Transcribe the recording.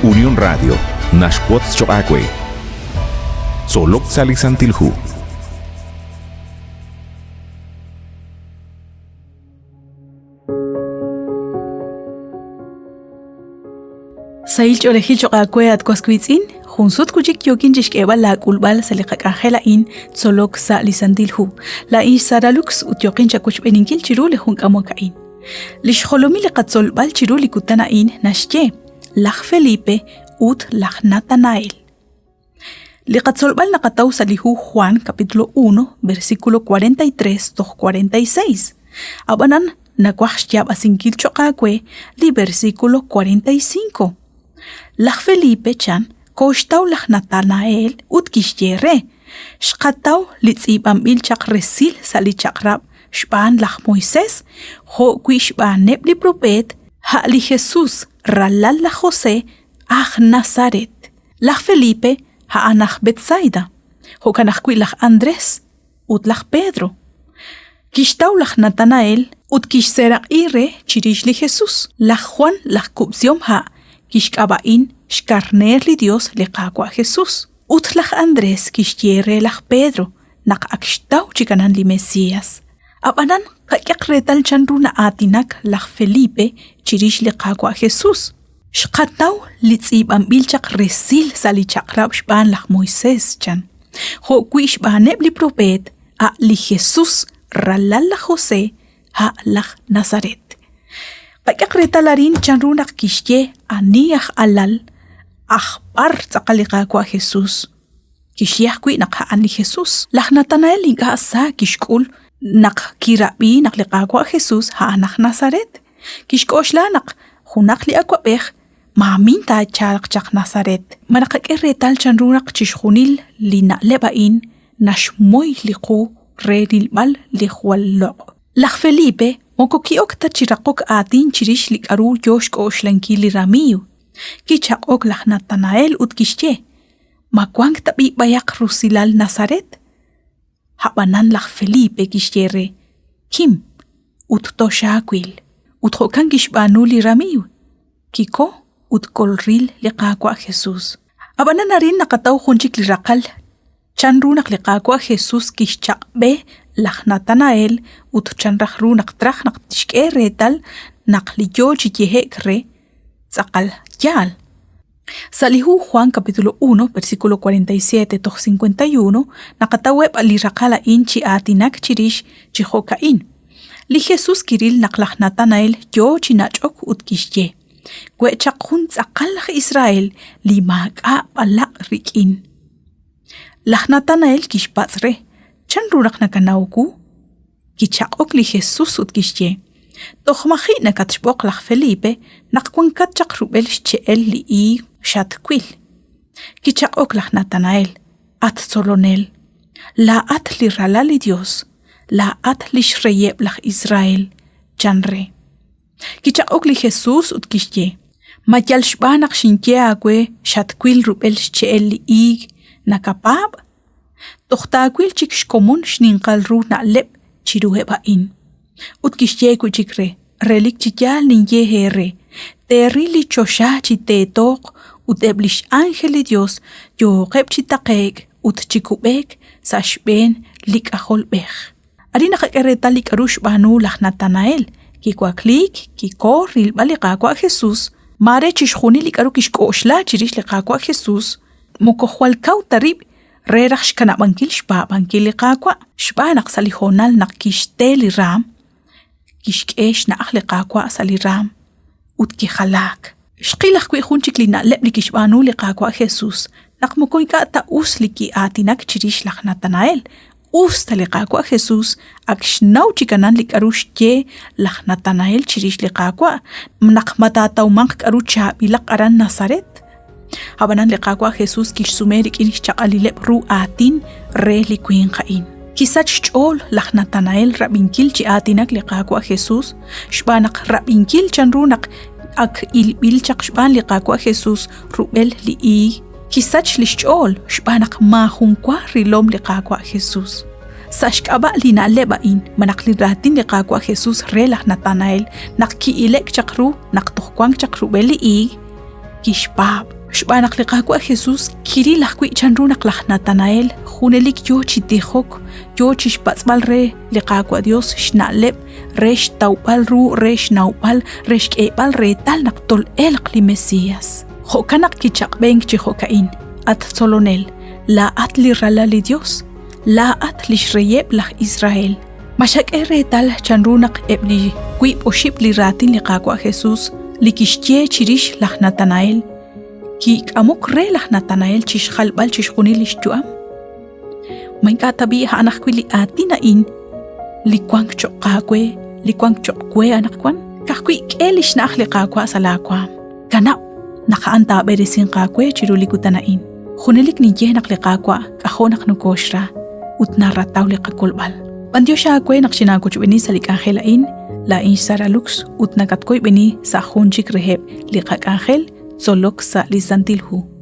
Unión Radio naxwotz choq' aawe. Tzolok sa' li Santil Hu. Sahil ch'oolejil choq' aawe at was wiitz'in, jun sut wi' chik yookin chixk'eeb'al laak'ulb'al sa' li qak'anjel a'in tzolok sa' li Santil Hu. Laa'in xSara Lux ut yooqin chawochb'eeninkil chiru li jun k'amok a'in. Li xjolomil li qatzolb'al chiru li kutan a'in naxye laj Felipe ut laj Natanael. Li qatzolb'al naqataw sa' li hu Juan capítulo 1 versículo 43 toj 46. Ab'anan nawaj xyaab'asinkil cho'q aawe li versículo 45. Laj Felipe chan kooxtaw laj Natanael ut kixye re, Xqataw li tz'iib'anb'il chaq resil sa' li Chaq'rab' xb'aan laj Moisés jo'wi' xb'aaneb' li propeet, a' li Jesús, ralal laj José, aj Nazaret. Laj Felipe a'an aj Betsaida, jo'kan ajwi' laj Andrés ut laj Pedro. Kixtaw laj Natanael ut kixseeraq'i re chirix li Jesús. Laj Juan laj Kub'sihom Ha' kixk'ab'a'in xkarneer li Yos li Qaawa' Jesús. Ut laj Andrés kixye re laj Pedro naq ak xtaw chik anan li Mesías. Ab'anan qak'eq reetal chanru na'aatinak laj Felipe chirix li Qaawa' Jesús. Xqataw li tz'iib'anb'il chaq resil sa' li Chaq'rab' xb'aan laj Moisés, chan, jo'wi' xb'aaneb' li propeet, a' li Jesus, ralal laj José, a' laj Nazaret. Qak'ehaq reetal arin chanru naq kixye ani aj alal, aj b'ar tz'aqal li Qaawa' Jesus. Kixye ajwi' naq a'an li Jesus. Laj Natanael ink'a' sa kixk'ul naq kirab'i naq li Qaawa' Jesus a'an aj Nazaret. Kixk'oxla naq junaq li awab'ej maamin taachalq chaq Nazaret. Ma naqak'e reetal chanru naq chixjunil li na'leb' a'in naxmoy li qu re rilb'al li jwal loq'? Laj Felipe moko ki'ok ta chi raqok aatin chirix li k'aru yo xk'oxlankil li ramiiw. Kichaq'ok laj Natanael ut kixye, Ma wank tab'i' b'ayaq rusilal Nazaret? Ab'anan laj Felipe kixye re, Kim, ut toxaawil. Ut jo'kan kixb'aanu li ramiiw, kiko ut kolril li Qaawa' Jesús. Ab'anan arin naqataw jun chik li raqal chanru naq li Qaawa' Jesús kixchaq'b'e laj Natanael ut chan raj ru naq traj naq tixk'e reetal naq li yo chi yehe'k re tz'aqal yaal. Sa' li hu Juan capítulo 1, versículo 47 toj 51, naqataweb' li raqal a'in chi aatinak chirix chi jo'ka'in. Li Jesús kiril naq laj Natanael yoo chi nach'ok ut kixye, We' chaq jun tz'aqal laj Israel li maak'a' b'alaq' rik'in. Laj Natanael kixpatz' re, Chanru naq nakanaw wu? Kichaq'ok li Jesús ut kixye, Toj maji' nakatxb'oq laj Felipe naq wankat chaq rub'el xche'el li iig xatwil. Kichaq'ok laj Natanael, At Tzolonel, laa'at li Ralal li Yos, laa'at li xreyeb' laj Israel, chan re. Kichaq'ok li Jesús ut kixye, Ma yal xb'aan naq xinye aawe xatwil rub'el xche'el li iig nakapaab'? Toj taawil chik xkomon xninqal ru na'leb' chiruheb' a'in. Ut kixye wi' chik re, Relik chi yaal ninye eere, teeril li choxa chi teetooq ut eb' li x'ánjel li Yos yooqeb' chi taqe'k ut chi kub'eek sa' xb'een li K'ajolb'ej. Arin naqak'e reetal li k'aru xb'aanu laj Natanael, kiwakliik, kiko rilb'al li Qaawa' Jesus, maare chixjunil li k'aru kixk'oxla chirix li Qaawa' Jesus moko jwal kaw ta rib' re raj xkanab'ankil xpaab'ankil li Qaawa', xb'aan naq sa' li hoonal naq kixte li raam, kixk'e xna'aj li Qaawa' sa' li raam ut kijalaak. Xqil ajwi' jun chik li na'leb' li kixb'aanu li Qaawa' Jesus naq moko ink'a' ta us li ki'aatinak chirix laj Natanael, us ta li Qaawa' Jesus ak xnaw chik anan li k'aru xye laj Natanael chirix li Qaawa' naq ma taatawmanq k'aru chaab'ilaq aran Nazaret. Ab'anan li Qaawa' Jesus kixsume rik'in xchaq'alileb' ru aatin re li winq a'in. Kisach xch'ool laj Natanael rab'inkil chi aatinak li Qaawa' Jesus xb'aan naq rab'inkil chanru naq ak ilb'il chaq xb'aan li Qaawa' Jesus rub'el li iig kisach li xch'ool xb'aan naq maajunwa rilom li Qaawa' Jesus. Sa' xk'ab'a' li na'leb' a'in, malaj li raatin li Qaawa' Jesus re laj Natanael naq ki'ile'k chaq ru naq toj wank chaq rub'el li iig, kixpaab'. Xb'aan naq li Qaawa' Jesus kiril ajwi' chanru naq laj Natanael junelik yoo chi tijok, yoo chi xpatz'b'al re li Qaawa' Dios xna'leb' re xtawb'al ru, re xnawb'al, re xk'eeb'al reetal naq tol'elq li Mesias. Jo'kan naq kichaq'b'enk chi jo'ka'in, At Tzolonel, laa'at li Ralal li Dios, laa'at lix Reyeb' laj Israel. Ma xak'e reetal chanru naq eb' li wiib' oxib' li raatin li Qaawa' Jesus li kixye chirix laj Natanael kik'amok re laj Natanael chi xjalb'al chixjunil li xyu'am? Ma ink'a' tab'i' a'an ajwi' li aatin a'in li wank cho'q aawe, li wank cho'q we anaqwan? Ka'ajwi' k'e li xna'aj li Qaawa' sa' laawaanm. Kanab' naq a'an taab'eresinq aawe chiru li kutan a'in. Junelik ninye naq li Qaawa' k'ajo' naq nokooxra ut narataw li qakolb'al. B'antiox aawe naq xinaawochb'eeni sa' li k'anjel a'in, laa'in xSara Lux ut nakatwoyb'eni sa' jun chik reheb' li qak'anjel Tzolok sa' li Santil Hu.